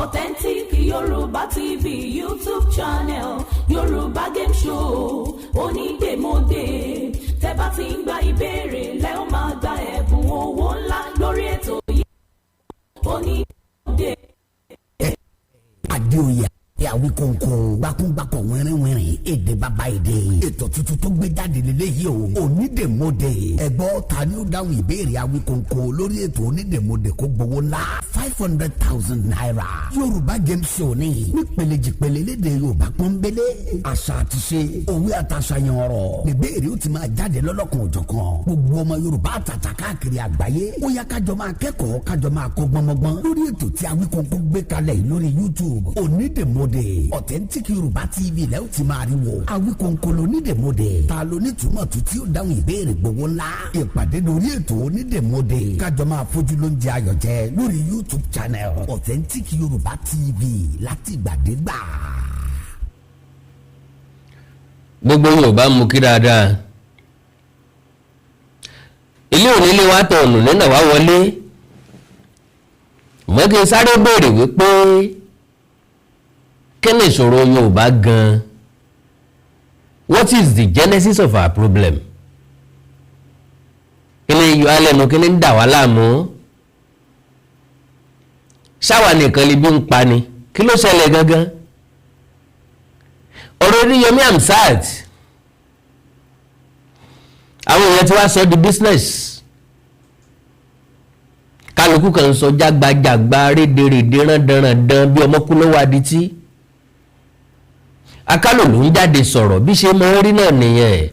Authentic Yorùbá TV YouTube channel, Yorùbá game show, onídèmọdè. Tẹ́ bá ti ń gba ìbéèrè lẹ́ ó máa gba ẹ̀bùn owó ńlá lórí ètò yìí, onídèmọdè. Adéoyè Àwíkòǹkò, gbákùngbàkọ̀, wẹ́rẹ́wẹ́rẹ́, èdè bàbá èdè. Ètò tuntun tó gbé jáde lélẹ́yìí o, Onídèmọdè. Ẹ̀gbọ́n, ta ni ó dáhùn ìbéèrè Àwíkòǹkò lórí ètò Onídèmọdè kó gbowó ńlá, ₦500,000? Yorùbá game show ni nípele jìpele, lédè Yorùbá pọ́nbélé, àṣà àti ṣe, òwe àtàṣàyàn ọ̀rọ̀ ìbéèrè ó ti máa jáde lọ́lọ́kan òjọ̀kan. Gbogbo ọmọ Yorùbá àtàtà káàkiri àgbáyé, ó yá, kájọ máa kẹ́kọ̀ọ́, kájọ máa kọ́ gbọ́nmọ́gbọ́n lórí ètò tí Àwíkòǹkò gbé kalẹ̀ yìí lórí YouTube, Onídèmọdè. Authentic Yorùbá TV lẹ́ ó ti máa rí wo. Àwíkòǹkò lónídèmọdè. Ta ló ní túmọ̀ tó tí ó dáhùn ìbéèrè gbowó ńlá? Ìpàdé lórí ètò Onídèmọdè, kájọ máa fojú ló ń jẹ ayọ̀ jẹ lórí YouTube channel Authentic Yorùbá TV láti gbàdégbà. Gbogbo Yorùbá mú kí dáadáa. Ilé onílé wa tọ̀nù nínà wá wọlé mọ́. Kí n sáré béèrè wípé, kí ni ìṣòro Yorùbá gan? What is the genesis of our problem? Kí ni yọ alẹ́nu? Kí ni ń dà wá láàmú? Ṣáwa nìkan lè bí ń pa ni? Kí ló ṣẹlẹ̀ gangan? Ọ̀rọ̀ Oríyọmí Hamzat, àwọn èèyàn tí wàá sọ di business. Kálukú kan ń sọ jágbajàgba, rédèrèdè, rándanràndan, bí ọmọ kú lọ́wọ́ adití. Akálò ló ń jáde sọ̀rọ̀. Bí ṣe máa ń rí náà nìyẹn,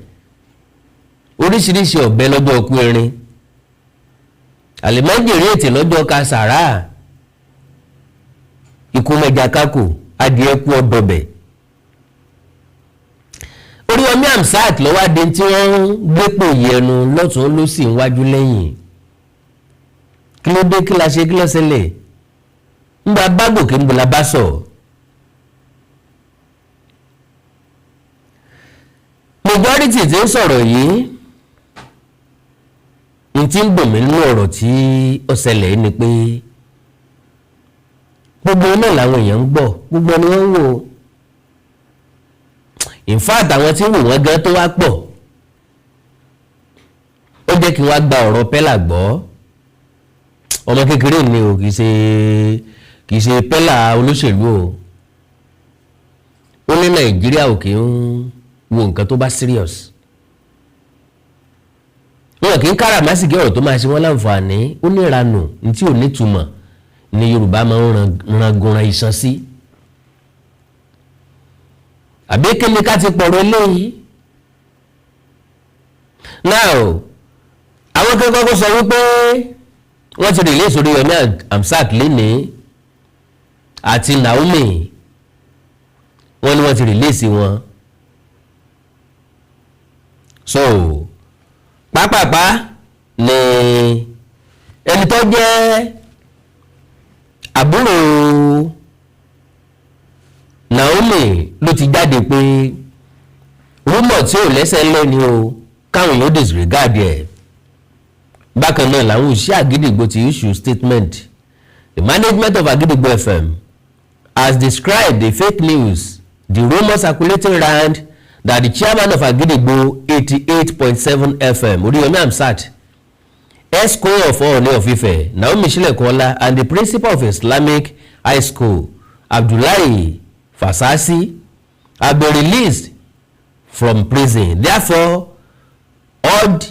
oríṣiríṣi ọ̀bẹ lọ́jọ́ ọkú erin, àlèmọ́jèrè ètè lọ́jọ́ ka sàrà, ikú mẹ́ja kákò, adìẹ kú ọdọ̀bẹ̀. Oríyọmí Hamzat lọ́wọ́ adé tí wọ́n ń gbépò yẹnu lọ́tún ló sì ń wájú lẹ́yìn. Kí ló dé? Kí la ṣe? Kí ló ṣẹlẹ̀? Ńgbà bá gòkè, ńbọ̀ la bá sọ. Majority tí ń sọ̀rọ̀ yìí, n tí ń dùn mí nínú ọ̀rọ̀ tí ó ṣẹlẹ̀ yìí ni pé gbogbo náà làwọn èèyàn ń gbọ́, gbogbo ni wọ́n ń wò. In fact, àwọn tí ń wò wọ́n gan tó wá pọ̀. Ó jẹ́ kí wọ́n gba ọ̀rọ̀ pẹ́là gbọ́. Ọmọ kékeré ni o, kì í ṣe pẹ́là olóṣèlú o. Ó ní Nàìjíríà ò kì í ń wo nǹkan tó bá serious, wọn kì í káràmásìkí ọ̀rọ̀ tó máa ṣe wọ́n láǹfààní. Ó ní ìranù ní tí ò nítumọ̀ ní Yorùbá máa ń rangunran iṣan sí. Àbí kí ni ká ti pọ̀rọ̀ eléyìí? Now, àwọn akẹ́kọ̀ọ́ kó sọ wípé wọ́n ti release Oríyọmí Hamzat lénìí àti Naomi. Wọ́n ní wọ́n ti release wọn. So pápápá ni ẹni tó jẹ́ àbúrò Naomi ló ti jáde pé rumour tí ò lẹ́sẹ̀ ńlẹ̀ ni o, káwọn yóò disregard ẹ̀. Bákan náà làwọn òṣìṣẹ́ Àgídìgbò ti issue statement. The management of Agidigbo FM has described the fake news, the rumour circulating round that the chairman of Agidigbo 88.7 FM, Oriyomi Hamzat, ex-queen of Ooni of Ife, Naomi Shilekola, and the principal of Islamic High School, Abdullahi Fasasi, have been released from prison. Therefore, urge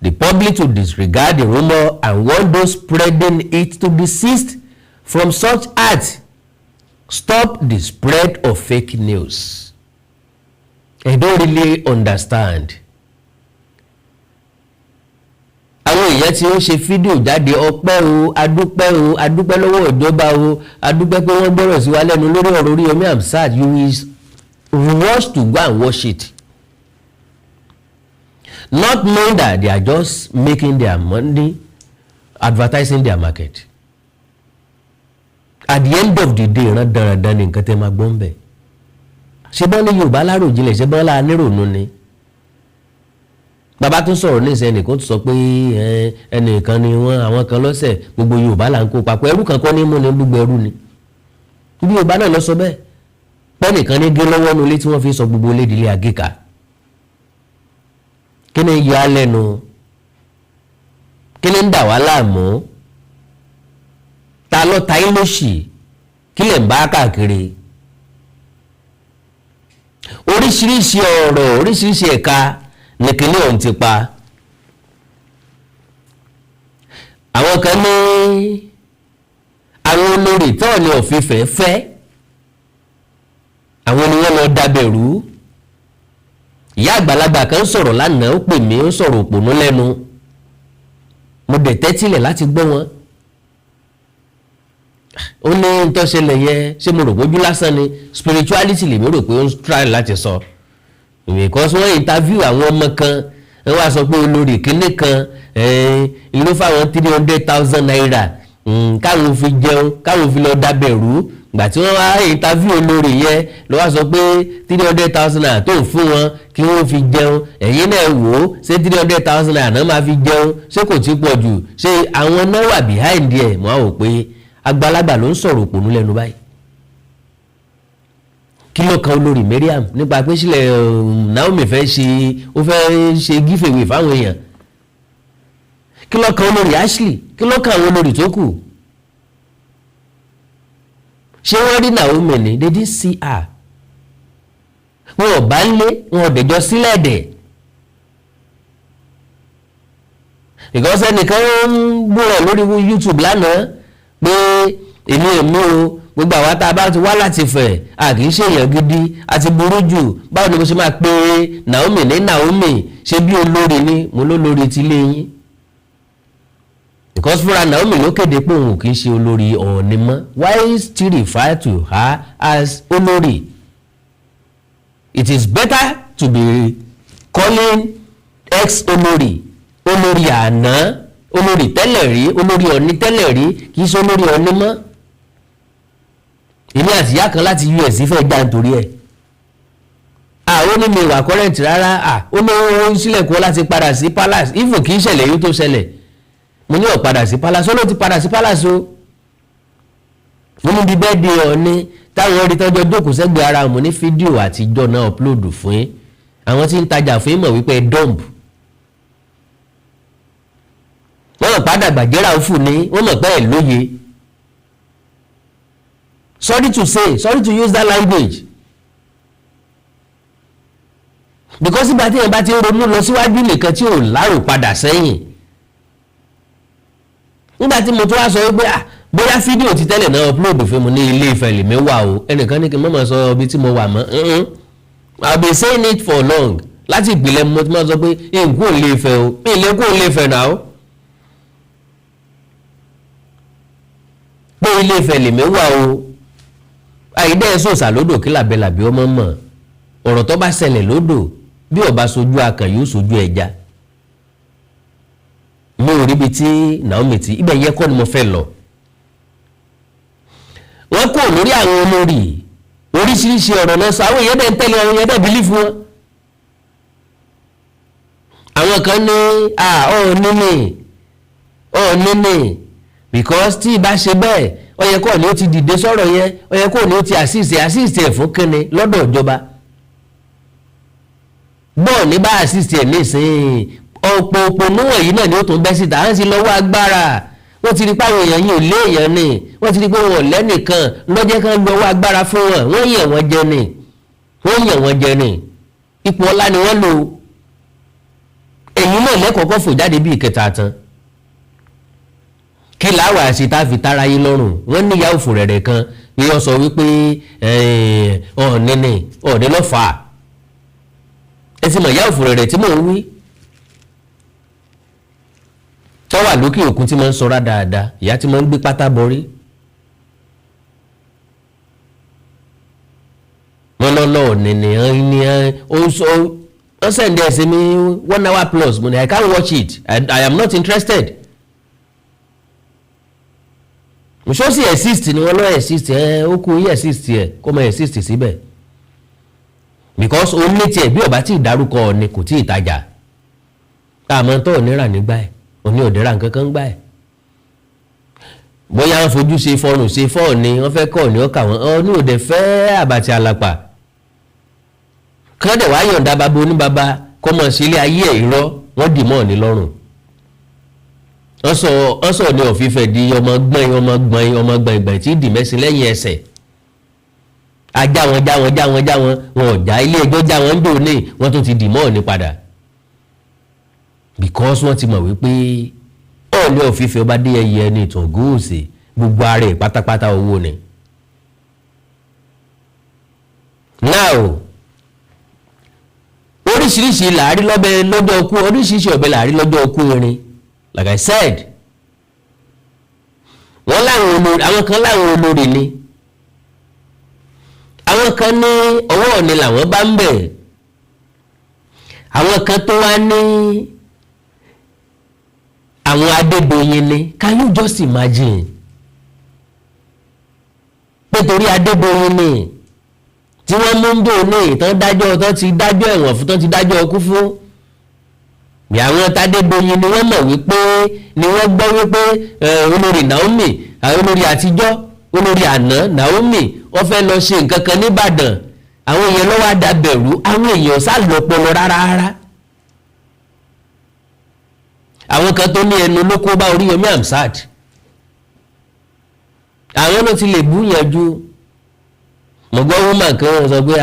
the public to disregard the rumour and warn those spreading it to desist from such acts. Stop the spread of fake news. I don't really understand. Àwọn èèyàn tí ó ṣe fídíò jáde, ọpẹ́ o, adúpẹ́ o, adúpẹ́ lọ́wọ́ ìjọba o, adúpẹ́ pé wọ́n gbọ́rọ̀ sí wa lẹ́nu lórí ọ̀rọ̀ Oríyọmí Hamzat. You will rush to go and watch it, not knowing that they are just making their money, advertising their market. At the end of the day, ìran dandan ní nǹkan tẹ́ máa gbọ́ ń bẹ̀. Ṣé bọ́n ní Yorùbá láròjinlẹ̀? Ṣé bọ́n lá nírònú ni? Bàbá tó sọ̀rọ̀ ní ìsẹ́, ẹnìkan tó sọ pé ẹnìkan ni wọ́n, àwọn kan lọ́sẹ̀, gbogbo Yorùbá là ń kó papọ̀. Ẹrú kan kọ́ ní mú ni gbogbo ẹrú ni. Bí Yorùbá náà lọ sọ bẹ́ẹ̀, pẹ́nìkan ní gé lọ́wọ́ nulẹ̀ tí wọ́n fi sọ gbogbo ilé ìdílé àgékà. Kí ni yọ á lẹ́nu? Kí ni ń dà wá láàmú? Ta ló ta yín lóṣì? Kí lè ń bá káàkiri? Oríṣiríṣi ọ̀rọ̀, oríṣiríṣi ẹ̀ka nìkíní ọ̀hún ti pa. Àwọn kan ní àwọn olórí tọ́ọ̀ ní ọ̀fífẹ́ fẹ́, àwọn ni wọ́n lọ dábẹ̀rú. Ìyá àgbàlagbà kan sọ̀rọ̀ lánàá, ó pè mí, ó sọ̀rọ̀ òpònú lẹ́nu. Mo dẹ̀ tẹ́tílẹ̀ láti gbọ́ wọn. Ó ní ń tó ṣẹlẹ̀ yẹn, ṣé mo rò pójú lásán ni? Spirituality lèmi rò pé ó ń try láti sọ, because wọ́n interview àwọn ọmọ kan, wọ́n wá sọ pé olórí kínní kan ló fáwọn ₦300,000 káwọn fi jẹun, káwọn fi lọ dábẹ̀rú. Gbà tí wọ́n wá interview olórí yẹn, ló wá sọ pé ₦300,000 tó ń fún wọn kí wọ́n fi jẹun, ẹ̀yin náà wò ó, ṣé ₦300,000 náà máa fi jẹun? Ṣé kò tí pọ̀ jù? Ṣé àwọn náà wà behind ẹ̀? Mọ́ àwọn pé àgbàlagbà ló ń sọ̀rọ̀ òpònú lẹ́nu báyìí. Kí ló kan olórí Mariam nípa pé sílẹ̀ Naomi fẹ́ ṣe, ó fẹ́ ṣe giveaway fáwọn èèyàn? Kí ló kan olórí Ashley? Kí ló kan àwọn olórí tó kù? Ṣé wọ́n rí Naomi ni? They didn't see her. Wọn ò bá ń lé wọn, ò dẹjọ́ sílẹ̀ dẹ̀, because ẹnìkan ń búrọ̀ lórí YouTube lánàá pé èmi èmi o, gbogbo àwa tá a bá ti wá láti fẹ̀, a kì í ṣèyàn gidi, a ti burú jù. Báwo ni mo ṣe máa pe Naomi ní Naomi? Ṣe bí olórí ni mo lólórí ti lé yín? Because fúnra Naomi ló kéde pé òun ò kì í ṣe olórí Ọ̀ọ̀ni mọ́. Why still refer to her as olórí? It is better to be calling ex olórí, olórí àná, olórí tẹ́lẹ̀ rí, olórí Ọ̀ọ̀ni tẹ́lẹ̀ rí, kì í ṣe olórí Ọ̀ọ̀ni mọ́. Èmi àti ìyá kan láti US fẹ́ gbà nítorí ẹ̀. Ó ní mi wà current rárá. Ó ní ó ń sílẹ̀kùn láti padà sí palace ifo. Kì í ṣẹlẹ̀ yóò tó ṣẹlẹ̀. Mo ní ó padà sí palace? Ó ló ti padà sí palace o. Mo ní bí bẹ́ẹ̀ di Ọ̀ọ̀ni táwọn rí tọ́jọ́ jókòó sẹ́gbẹ̀ẹ́ ara. Mo ní fídíò àtijọ́ náà upload fún yín. Àwọn tí ń tajà fún yín mọ̀ wípé dump wọ́n mọ̀ padà gbàjẹ́ra òfù ni wọ́n mọ̀ pé ẹ̀ lóye. Sorry to say, sorry to use that language, because ìgbà tí èèyàn bá ti ń ronú lọ síwájú nìkan tí ò lárò padà sẹ́yìn. Nígbà tí mo tún wá sọ wípé, ah, bóyá fídíò ti tẹ́lẹ̀ náà upload fún mi ní Ilé Ifẹ̀ lèmi wà o, ẹnìkan ní kí n má máa sọ ibi tí mo wà mọ́. I been saying it for long. Láti ìpìlẹ̀ mo ti máa sọ pé nkú ò lè Ifẹ̀ o, mi lè kú ò lè Ifẹ̀ náà o, pé Ilé Ifẹ̀ lèmi wà o. Àìdẹ́ sòsà lódò kí làbẹ́làbẹ́ ọmọ mọ̀. Ọ̀rọ̀ tó bá ṣẹlẹ̀ lódò, bí ó bá sojú akàn, yóò sojú ẹja. Mi ò ríbi tí Naomi ti ibẹ̀ yẹ kọ́ ni mo fẹ́ lọ. Wọ́n kò lórí àwọn olórí, oríṣiríṣi ọ̀rọ̀ náà sọ. Àwọn èèyàn dẹ̀ ń tẹ̀lé, àwọn èèyàn dẹ̀ believe wọn. Àwọn kan ní Ọ̀ọ́ni ní Ọ̀ọ́ni ní, because tí ìbá ṣe bẹ́ẹ̀, ó yẹ kó ní ó ti dìde sọ̀rọ̀ yẹn, ó yẹ kó ní ó ti assist ẹ̀ fún kínni lọ́dọ̀ ìjọba. Bọ́ọ̀ ní bá assist ẹ̀ nísìnyí, ọ̀pọ̀ òpònú wọ̀nyí náà ni ó tún bẹ́ síta. À ń sì lọ́wọ́ agbára. Wọ́n ti rí pé àwọn èèyàn yìí ò lé èèyàn ni, wọ́n ti rí pé wọn ò lẹ́nìkan lọ́jẹ́ kan lọ́wọ́ agbára fún wọn. Wọ́n yàn wọ́n jẹ ni, wọ́n yàn wọ́n jẹ ni. Ipò ọlá ni wọ́n lò. Èyí náà lẹ́kọ̀ọ́kọ́ fò jáde bí ìkẹta tán. Kí làwọn àṣetá fi tára yín lọ́rùn? Wọ́n níyà òfò rẹ̀rẹ̀ kan bí wọ́n sọ wípé Ọ̀ọ̀ni ni Ọ̀ọ̀ni ló fà á. Ẹ ti mọ̀ ìyá òfò rẹ̀rẹ̀ tí mò ń wí, tó wà lókè òkun, tí mo ń sọra dáadáa, ìyá tí mo ń gbé pátá borí. Wọ́n lọ́lọ́ Ọ̀ọ̀ni ni ní ó sọ. Wọ́n send ẹ̀ sí mi one hour plus. Mo ní I can't watch it. I am not interested. Ṣó sì exist ni? Wọ́n lọ exist ẹ, ó kú yí exist ẹ, kó mọ exist síbẹ̀, because ó ní tiẹ̀ bí ọba tí ìdárúkọ Ọ̀ọ̀ni kò tí ì tajà. Àmọ́ tó ò ní rà nígbà ẹ̀, òní ò dẹ́ra nǹkan kan gbà ẹ̀. Bóyá wọ́n fojú ṣe fọrùn ṣe fọ́ọ̀ni, wọ́n fẹ́ kọ́ ní ọkà wọn ọ ní òde fẹ́ àbàtì àlàpà kán dẹ̀ wá yọ̀ǹda bàbá oníbàbá kọ́ mọ̀ sí ilé ayé ẹ̀. Irọ́, wọ́n dì mọ́ ní lọ́rùn. Wọ́n sọ ní ọ̀fífẹ́ di ọmọ gbọ̀n, ọmọ gbọ̀n, ọmọ gbọ̀n ìgbọ̀n tí dì mẹ́sìn lẹ́yìn ẹsẹ̀. Ajá wọn, já wọn, já wọn, já wọn, wọn ò já. Ilé ẹjọ́ já wọn ń dò ní wọ́n tún ti dì mọ́ ní padà because wọ́n ti mọ̀ wípé Ọọ̀ni of Ifẹ̀, Ọba Adéyẹyè Ẹnìtàn Ògúnwùsì, gbogbo ara ẹ̀ pátápátá owó ni. Now, oríṣiríṣi làárí lọ́bẹ̀ lọ́jọ́ ọkú, oríṣiríṣi ọ̀bẹ làárí lọ́jọ́ ọkú irin. Like I said, wọ́n láwọn olórí, àwọn kan láwọn olórí ni, àwọn kan ní ọwọ́ Ọọ̀ni làwọn bá ń bẹ̀, àwọn kan tó wá ní àwọn Adédoyin ni. Can you just imagine pé torí Adédoyin ni tí wọ́n mú ń dò ní ìtàn dájọ́, tán ti dájọ́ ẹ̀wọ̀n fún, tán ti dájọ́ ọkú fún bí àwọn tádédoyin ni wọ́n mọ̀ wípé ni wọ́n gbọ́ wípé olórí Naomi, olórí àtijọ́, olórí àná Naomi, wọ́n fẹ́ lọ ṣe nǹkan kan nìbàdàn. Àwọn èèyàn lọ́wọ́ àdàbẹ̀rù, àwọn èèyàn sá lọ́pọlọ rárá rárá. Àwọn kan tó ní ẹnu ló kó bá Oríyọmí Hamzat. Àwọn ló ti lè bú yẹn ju mọ̀gbọ́n. Woman kan wọ́n sọ pé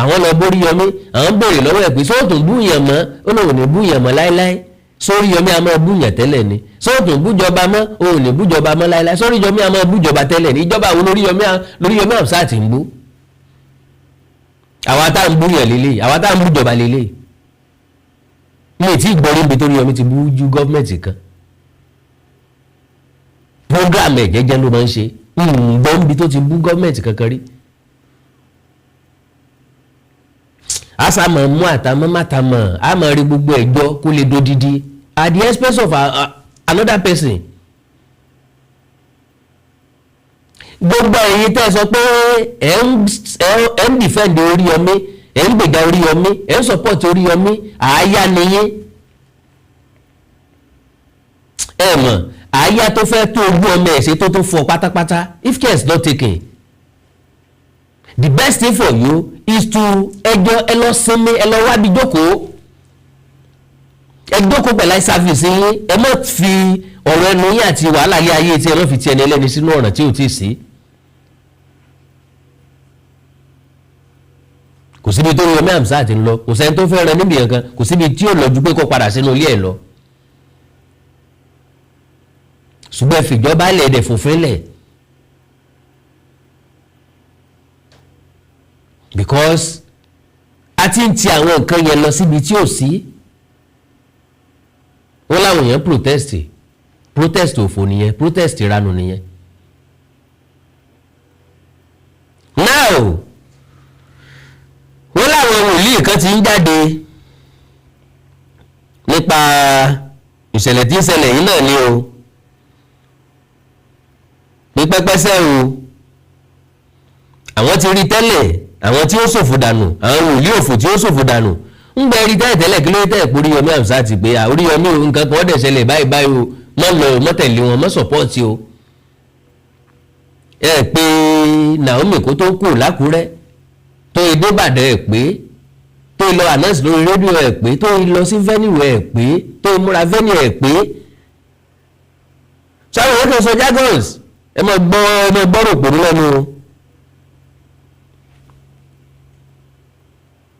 àwọn lọ bóríyọmí, àwọn béèrè lọ́wọ́ ẹ̀ pé sóòtún bú yẹn mọ́? Ó lóun ní bú yẹn mọ́ láéláé. Sóríyọmí a máa bú yẹn tẹ́lẹ̀ ni? Sóòtún bújọba mọ́? Òun ní bújọba mọ́ láéláé. Sóríyọmí a máa bújọba tẹ́lẹ̀ ni? Ìjọba àwọn lóríyọmí Hamzat ń bú. Àwa tá à ń bú yẹn lélẹ̀, àwa tá à ń bújọba lélẹ̀. Mi ì tí ì gbọ́ níbi tó ríyọmí ti bú ju government kan. Program ẹ̀ jẹ́jẹ́ ló máa ń ṣe. Gbọ́ níbi tó ti bú government kankan rí. Àṣà máa mú àtàmọ́ mátàmọ́, a máa rí gbogbo ẹ̀jọ́ kó lè dodidi at the expense of another person. Gbogbo ẹ̀yin tẹ́ ẹ sọ pé ẹ̀ ń defend Oríyọmí, ẹ̀ ń gbèjà Oríyọmí, ẹ̀ ń support Oríyọmí, àáyá nìyẹn. Ẹ mọ̀ àáyá tó fẹ́ tó ogún ọmọ ẹ̀ ṣe tó fọ́ pátápátá. If care is not taken, the best thing for you is to ẹjọ́ ẹ lọ sinmi, ẹ lọ wábi jókòó, ẹ jókòó pẹ̀lú service yín. Ẹ má fi ọ̀rọ̀ ẹnu yín àti wàhálà ilé ayé tí ẹ má fi ti ẹni ẹlẹ́ni sínú ọ̀ràn tí ò tí ì sí. Kò síbi tó Yomi Hamzat ń lọ, kò sẹ́ni tó fẹ́ rẹ níbi kankan, kò síbi tí ò lọ ju pé kó padà sínú ilé ẹ̀ lọ. Ṣùgbọ́n ẹ fìjọba lẹ̀, ẹ̀dẹ̀ fòfin lẹ̀, because a ti ń ti àwọn nǹkan yẹn lọ síbi tí ò sí. Wọ́n láwọn èèyàn protest, protest òfò nìyẹn, protest ìranù nìyẹn. Now, wọ́n láwọn wòlíì kan ti ń jáde nípa ìṣẹ̀lẹ̀ tí ń ṣẹlẹ̀ yìí náà ni o, ní pẹ́pẹ́sẹ́ o. Àwọn ti rí tẹ́lẹ̀, àwọn tí ó ṣòfò dànù, àwọn wòlíì òfò tí ó ṣòfò dànù ń gbẹ rí tẹ́lẹ̀ tẹ́lẹ̀. Kí ló tẹ́ pé Oríyọmí Hamzat pé Oríyọmí o, nǹkan kan ọ̀dẹ̀ ṣẹlẹ̀ báyìí báyìí o, mọ́ lọ, mọ́ tẹ̀lé wọn, mọ́ sọ̀pọ́ọ̀tì o. Ẹ pé Naomi kó tó kù lákúrẹ́, tó idé Ìbàdàn, ẹ pé tó lọ announce lórí rédíò, ẹ pé tó lọ sí venue, ẹ pé tó múra venue, ẹ pé sáwọn yẹn kan sọ jargons. Ẹ máa gbọ́, ẹ máa gbọ́rò pòrú lẹ́nu o.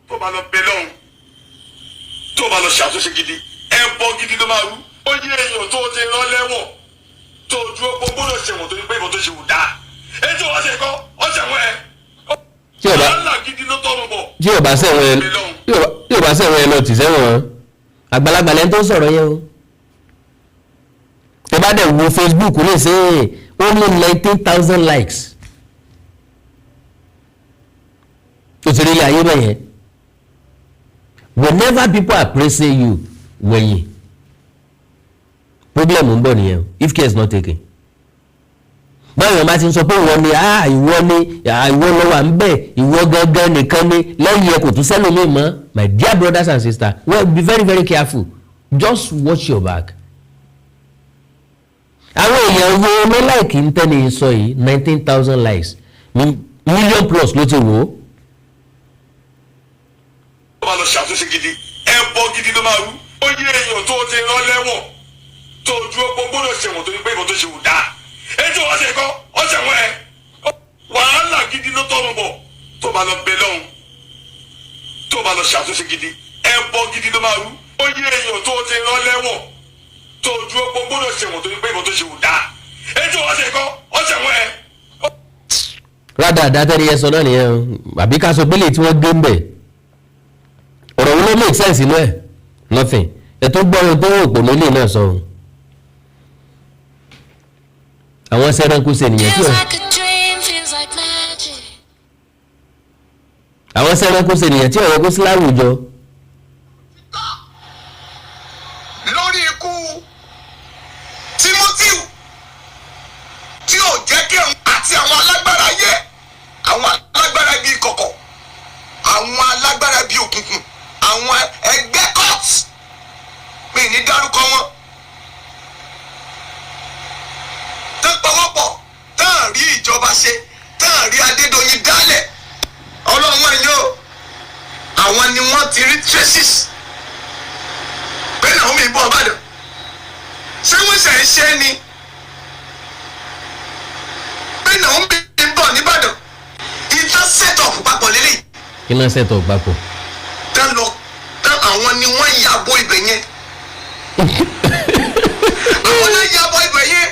Tó bá lọ bẹ lọ́hùn, tó bá lọ ṣàtúnṣe gidi, ẹbọ gidi ló máa rú. Ó yé èèyàn tó ti rán lẹ́wọ̀n, tó dúró pé gbọ́dọ̀ ṣẹ̀wọ̀n torí pé ìbọn tó ṣe wù dáa. Èyí tó wá ṣe kọ́ ọ ṣẹ̀wọ̀n ẹ̀. Tí o bá wàhálà gidi ló tọrùn bọ̀. Tí o bá sẹ̀wọ̀n ẹ, tí o bá sẹ̀wọ̀n ẹ lọ tì sẹ́wọ̀n. Àgbàlagbà lẹ́ni tó ń sọ̀rọ̀ yẹn o. Tẹ bá dẹ̀ wo Facebook ní ìsìn, ó ní 19,000 likes. Ó ti rí ilé ayé bẹ́ẹ̀ yẹn. Whenever people are praising you, wẹ̀yìn, problem ń bọ̀ nìyẹn if care is not taken. Báyọ̀ bá ti ń sọ pé ìwọ ni, ah, ìwọ ni, ah, ìwọ ló wà ń bẹ̀, ìwọ gangan nìkan ni, lẹ́yìn ẹ kò tún sẹ́lòmíì mọ́. My dear brothers and sisters, well, be very very careful. Just watch your back. Àwọn èèyàn wo ló like ń tẹ́ni sọ yìí? 19,000 likes, million plus ló ti wò ó. Tó bá lọ ṣàtúnṣe gidi, ẹbọ gidi ló máa rú. Ó yé èèyàn tó ti rán lẹ́wọ̀n, tó dúró pé gbọ́dọ̀ ṣẹ̀wọ̀n torí pé ìbọn tó ṣe ò dáa. Ètò ọ̀sẹ̀ kọ́ ọ̀sẹ̀ wọ́n ẹ̀ wàhálà gidi ló tọrùn bọ̀. Tó bá lọ bẹ lọ́hùn, tó bá lọ ṣàtúnṣe gidi, ẹbọ gidi ló máa rú. Ó yé èèyàn tó ti rán lẹ́wọ̀n, tó dúró pé gbọ́dọ̀ ṣẹ̀wọ̀n torí pé ìbọn tó ṣe ò dáa. Ètò ọ̀sẹ̀ kọ́ ọ̀sẹ̀ wọ́n ẹ̀. Rádàdá tẹ́ni yẹn sọ náà nìyẹn o. Àbí ká sọ pé lè tí wọ́n gbé ń bẹ̀, ọ̀rọ̀ wo ló make sense inú ẹ̀? Nothing. Ẹ̀ tó gbọ́ ohun tó wò pò nílé náà sọ o. Àwọn sẹ́ránkù ṣe nìyẹn tí Feels ò like a dream, feels like magic. Àwọn sẹ́ránkù ṣe nìyẹn tí ọ̀rọ̀ kó sí láwùjọ. Lórí ikú Timothy tí ò jẹ́ kí òun àti àwọn alágbára ayé, àwọn alágbára bíi kọ̀kọ̀, àwọn alágbára bíi òkùnkùn, àwọn ẹgbẹ́ court mi ní dárúkọ wọn, tán pọwọ́pọ̀, tán rí ìjọba ṣe, tán rí Adédoyin dálẹ̀. Ọlọ́run wọn yóò, àwọn ni wọ́n ti rí traces pé Naomi bọ̀ Ìbàdàn. Ṣé wọ́n ṣe ń ṣe ni pé Naomi bọ̀ nìbàdàn? Ìtàn set up papọ̀ lélẹ̀. Kí náà ṣètò papọ̀? Tán lọ tán, àwọn ni wọ́n ya bo ibẹ̀ yẹn, àwọn náà ya bo ibẹ̀ yẹn,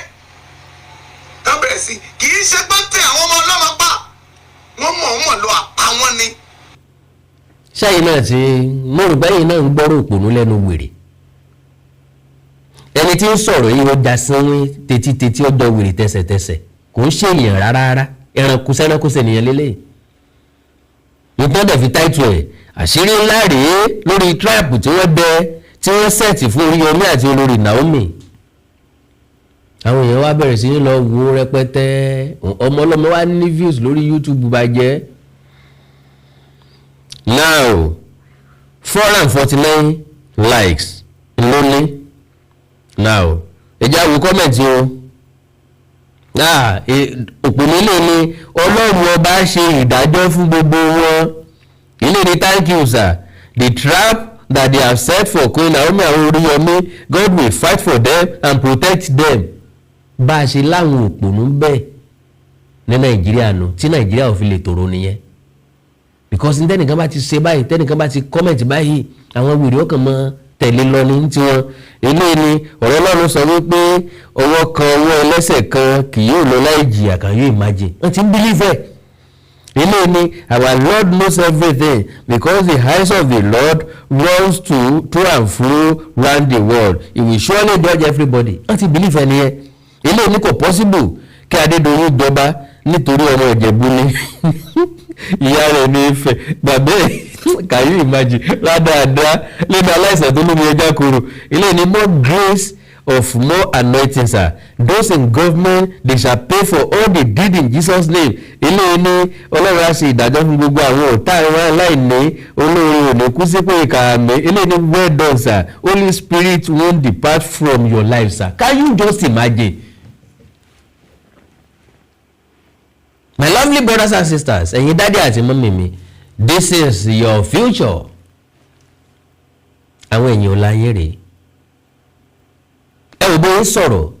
tán bẹ̀rẹ̀ sí. Kì í ṣe pé tẹ àwọn ọmọ ọlọ́mọ pa wọ́n, mọ̀ ọ́n mọ̀ lọ àpá wọn ni. Sẹ́yìn náà ti mo rò bẹ́yìn náà ń gbọ́rọ̀ òpònú lẹ́nu wèrè. Ẹni tí ń sọ̀rọ̀ yìí, ó da sínwín tetítetí, ó dọ̀ wèrè tẹsẹ̀tẹsẹ̀. Kò ń ṣèyàn rárá rárá. Ẹranko sẹ́ranko sẹ́niyàn lélẹ́yìí. Ìtàn dẹ̀ fi táìtù ẹ̀, àṣírí ńlá rèé lórí trap tí wọ́n dẹ, tí wọ́n set fún Oríyọmí àti olórí Naomi. Àwọn èèyàn wá bẹ̀rẹ̀ sí ní lọ wo rẹpẹtẹ. Ọmọ ọlọ́mọ wa ní views lórí YouTube bàjẹ́. Now 449 likes ló ní now. Ẹ jẹ́ á wo comment o. Òpònú ilé ni. Ọlọ́run ọba ṣe ìdájọ́ fún gbogbo wọn. Ilé ni, thank you sir. The trap that they have set for Queen Naomi and Oriyomi, God will fight for them and protect them. Bá a ṣe láwọn òpònú bẹ́ẹ̀ ní Nàìjíríà nù tí Nàìjíríà ò fi lè tòrò nìyẹn, because ní tẹnìkan bá ti ṣe báyìí, tẹnìkan bá ti comment báyìí, àwọn wèrè ọkàn mọ tẹ̀lé lọ ní tiwọn. Eléyìí ni ọ̀rọ̀ Ọlọ́run sọ wípé ọwọ́ kan, ọwọ́ ẹlẹ́sẹ̀ kan kì yóò lọ láì jìyà. Can you imagine? Wọ́n ti ń believe ẹ̀. Eléyìí ni our Lord knows everything because the eyes of the Lord runs to and fro round the world. He will surely judge everybody. Wọ́n ti believe ẹ̀ nìyẹn. Eléyìí ni kò possible kí Adédoyin jọba nítorí ọmọ Ìjẹ̀bú ni ìyá rẹ̀ ní Ifẹ̀, bàbá ẹ̀. Can you imagine? Ládàáda lẹ́nu aláìsàn tó lómi ẹja kúrò. Eléyìí ni more grace of more anointing sir. Those in government, they shall pay for all they did in Jesus' name. Eléyìí ní Ọlọ́run á ṣe ìdájọ́ fún gbogbo àwọn ọ̀tá àwọn aláìní olóore, òní kú sípò ìkààmì. Eléyìí ní well done sir, Holy Spirit won't depart from your life sir. Can you just imagine? My lovely brothers and sisters, ẹ̀yin daddy àti mummy mi, this is your future. Àwọn èèyàn láyé rèé. Ẹ wò bóyá ń sọ̀rọ̀.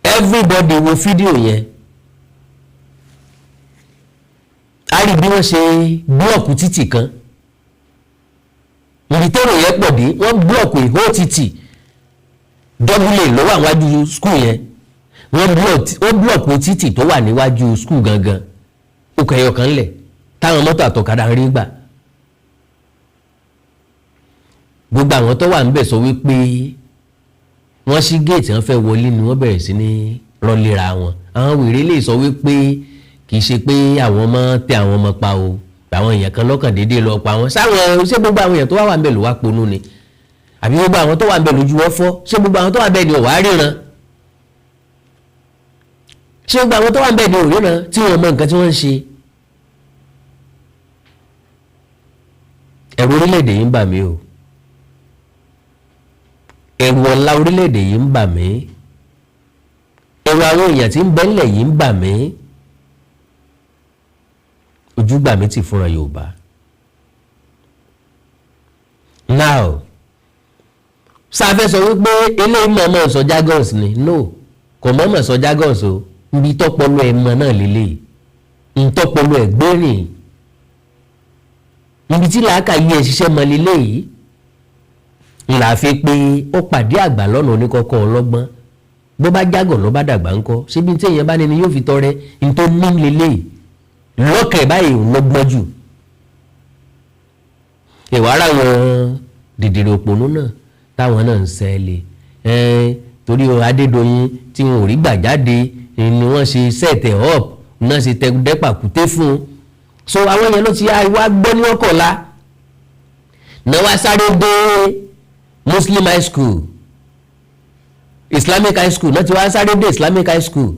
Everybody wo fídíò yẹn, a rí bí wọ́n ṣe block títì kan ibi tẹ́rọ yẹn pọ̀ dé. Wọ́n block ìhó títì dọ́bùlẹ̀ ló wà níwájú school yẹn. Wọ́n block títì tó wà níwájú school gangan. Ó kọ ẹyọ kan lẹ̀ táwọn mọ́tò àtọ̀kadà ń rí gbà. Gbogbo àwọn tó wà níbẹ̀ sọ wípé wọ́n ṣí géètì, wọ́n fẹ́ wọlé ni wọ́n bẹ̀rẹ̀ sí ní rọ́lera wọn. Àwọn wèrè lè sọ wípé kì í ṣe pé àwọn ọmọ tẹ àwọn ọmọ pa o, àwọn èèyàn kan lọ́kàn déédéé lọ pa wọn. Sáwọn ṣé gbogbo àwọn èèyàn tó wà wà níbẹ̀ ló wá ponú ni, àbí gbogbo àwọn tó wà níbẹ̀ lójú wọn fọ́? Ṣé gbogbo àwọn tó wà níbẹ̀ ni ò wá ríran? Ṣé gbogbo àwọn tó wà níbẹ̀ ni ò ríran tí wọ́n mọ nǹkan tí wọ́n ń ṣe? Ẹ̀rù orílẹ̀-èdè yìí ń bà mí o. Ẹ̀rù ọ̀la orílẹ̀-èdè yìí ń bà mí, ẹ̀rù àwọn èèyàn tí ń bẹ ńlẹ̀ yìí ń bà mí. Ojú gbà mí tì fúnra Yorùbá. Now, sáfẹ́ sọ wípé eléyìí mọ̀ọ́mọ̀ sọ jargons ni? No, kò mọ̀ọ́mọ̀ sọ jargons o. Ibi tọ́pọ̀lọ́ ẹ̀ mọ̀ náà lélẹ́yìí, ntọ́pọ̀lọ́ ẹ̀ gbérìn, ibi tí làákà yí ẹ̀ ṣiṣẹ́ mọ́ lélẹ́yìí ńlá fi pé ó pàdé àgbà lọ́nà oníkọ́kọ́ ọlọ́gbọ́n. Bó bá jágọ̀ ló bá dàgbà ńkọ́? Síbi tí èèyàn bá ní ni yóò fi tọrẹ ntọ́ ní lélẹ́yìí lọ́kẹ̀ báyìí ń lọ́gbọ́n jù. Ìwà ara wọn dìdìrì òpònú náà táwọn náà ń sẹ́ẹ̀lẹ̀ ẹ́ẹ́ torí Adédoyin tí wọn ò rí gbà jáde ni wọ́n ṣe set ẹ̀ up náà, ṣe dẹ́pàkúté fún un. So àwọn yẹn ló ti wá gbọ́ ní ọkọ̀la náà, wá sáré dé Muslim high school, Islamic high school náà ti wá sáré dé Islamic high school.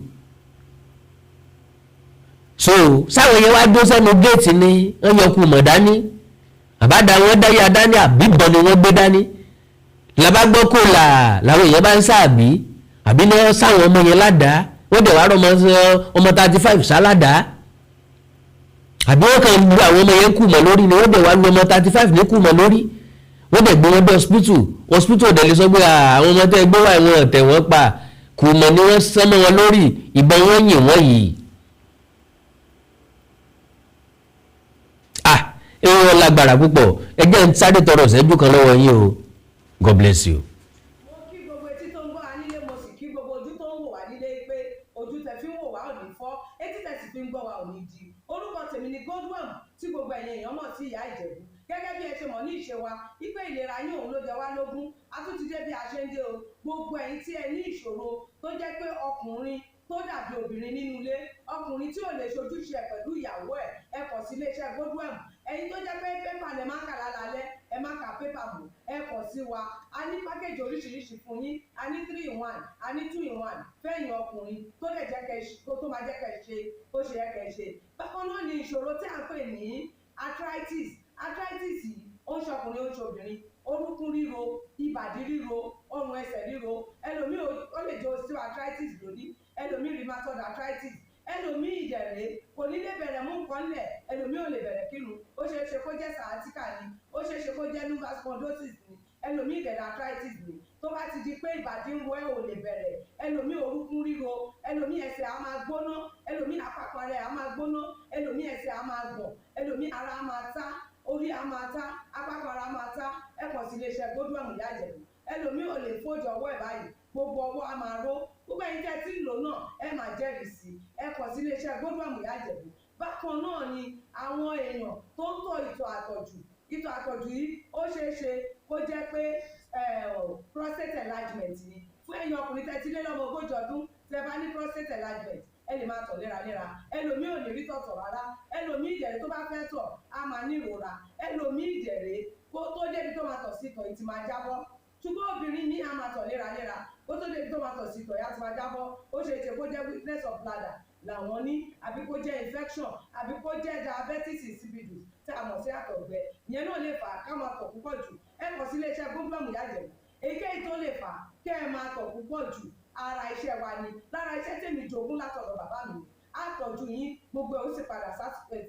So sáwọn yẹn wá dó sẹ́nu géètì ni wọ́n yọ kú mọ̀ dání, àbádá wọn dáyà dání, àbíbọn ni wọ́n gbé dání. Làbá gbọ́ kó là làwọn èèyàn bá ń sáàbí àbí ní wọ́n sáwọn ọmọ yẹn ládàá. Wọ́n dẹ̀ wá rọmọ ọmọ 35 sáládàá, àbí wọ́n kàn lu àwọn ọmọ yẹn kù mọ́ lórí ni. Wọ́n dẹ̀ wá lu ọmọ 35 ní kù mọ́ lórí. Wọ́n dẹ̀ gbé wọn dé hospital. Hospital dẹ̀ lè sọ pé àwọn ọmọ tẹ́ gbé wá, ìwọ̀n ọ̀tẹ̀ wọ́n pa, kù mọ́ ni wọ́n sánmọ́ wọn lórí, ìbọn wọn yìn wọ́n yìí. Ah, ewu lágbára púpọ̀. Ẹ jẹ́ n sáré tọrọ ìṣẹ́jú kan lọ́wọ́ yín o. God bless you. Mo kí gbogbo etí tó ń gbọ́ wa nílé, mo sì kí gbogbo ojú tó ń wò wá nílé pé ojú tẹ fi ń wò wá ò ní fọ́, etí tẹ sì fi ń gbọ́ wa ò ní di. Orúkọ tèmi ni Godwin, tí gbogbo ẹ̀yin èèyàn mọ̀ sí Ìyá Ìjẹ̀bú. Gẹ́gẹ́ bí ẹ ṣe mọ̀ ní ìṣe wa wípé ìlera yín òun ló jẹ wá lógún, a tún ti dé bí a ṣe ń dé o. Gbogbo ẹ̀yin tí ẹ ní ìṣòro tó jẹ́ pé ọkùnrin tó dàbí obìnrin nínú ilé, ọkùnrin tí ò lè ṣojúṣe ẹ̀ pẹ̀lú ìyàwó ẹ̀, ẹ kàn sí iléeṣẹ́ Godwin. Ẹ̀yin tó jẹ́ pé pépà lẹ máa ń kà lálálẹ́, ẹ má ka pépà mọ́, ẹ kàn sí wa. A ní package oríṣiríṣi fún yín. A ní three in one, a ní two in one fẹ́yìn ọkùnrin tó lè jẹ́ kẹ́ tó máa jẹ́ kẹ́ ṣe bó ṣe yẹ kẹ́ ṣe. Bákan náà ni ìṣòro tí à ń pè ní arthritis. Arthritis yìí, ó ń ṣọkùnrin, ó ń ṣobìnrin. Orúnkún ríro, ìbàdí ríro, ọrùn ẹsẹ̀ ríro. Ẹlòmíì ó lè jẹ́ osteoarthritis lónìí, ẹlòmíì rheumatoid arthritis, ẹlòmíì ìdẹ̀rẹ̀ kò ní lè bẹ̀rẹ̀ mú nǹkan lẹ̀, ẹlòmíì ò lè bẹ̀rẹ̀ kírun. Ó ṣeé ṣe kó jẹ́ sciatica ni, ó ṣeé ṣe kó jẹ́ lumbar spondylosis ni, ẹlòmíì ìdẹ̀rẹ̀ arthritis ni. Tó bá ti di pé ìbàdí ń wọ ẹ́, ò lè bẹ̀rẹ̀, ẹlòmíì orúnkún ríro, ẹlòmíì ẹsẹ̀ á máa gbóná, ẹlòmíì àpapọ̀ rẹ̀ á máa gbóná, ẹlòmíì ẹsẹ̀ á máa gbọ̀n, ẹlòmíì ara á máa tá, orí á máa tá, apákan ara á máa tá, ẹ kàn sí iléeṣẹ́ Godwin Ìyá Ìjẹ̀bú. Ẹlòmíì ò lè fójú ọwọ́ ẹ̀ báyìí, gbogbo ọwọ́ á máa ró. Gbogbo ẹ̀yin tẹ́ ẹ ti ń lò náà, ẹ máa jẹ́rìí sí i. Ẹ kàn sí iléeṣẹ́ Godwin Ìyá Ìjẹ̀bú. Bákan náà ni àwọn èèyàn tó ń tọ̀ ìtọ̀ àtọ̀jù. Ìtọ̀ àtọ̀jù yìí, ó ṣeé ṣe kó jẹ́ pé prostate enlargement ni. Fún ẹ̀yin ọkùnrin tẹ́ ti lé lọ́mọ 40 ọdún, tẹ́ bá ní prostate enlargement, ẹ lè máa tọ̀ léraléra. Ẹlòmíì ò ní rí tọ̀tọ̀ rárá. Ẹlòmíì ìdẹ̀rẹ̀, tó bá fẹ́ tọ̀, á máa ní ìrora. Ẹlòmíì ìdẹ̀rẹ̀, kó tó débi tó máa tọ̀ sí, ìtọ̀ yìí ti máa jábọ́. Ṣùgbọ́n obìnrin ní á máa tọ̀ léraléra, kó tó débi tó máa tọ̀ sí, ìtọ̀ yìí á ti máa jábọ́. Ó ṣe é ṣe kó jẹ́ weakness of bladder làwọn ní, àbí kó jẹ́ infection, àbí kó jẹ́ diabetes insipidus tí a mọ̀ sí àtọ̀gbẹ. Ìyẹn náà lè fà á ká máa tọ̀ púpọ̀ jù. Ẹ kàn sí iléeṣẹ́ Godwin Ìyá Ìjẹ̀bú. Èyíkéyìí tó lè fà á kẹ́ ẹ máa tọ̀ púpọ̀ jù, ara iṣẹ́ wa ni. Lára iṣẹ́ tèmi jogún látọ̀dọ̀ bàbá mi, á tọ́jú yín, gbogbo ẹ̀ ó sì padà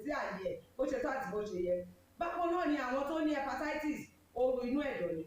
sí àyè ẹ̀ bó ṣe tó àti bó ṣe yẹ. Bákan náà ni àwọn tó ní hepatitis, ooru inú ẹ̀dọ̀ ni.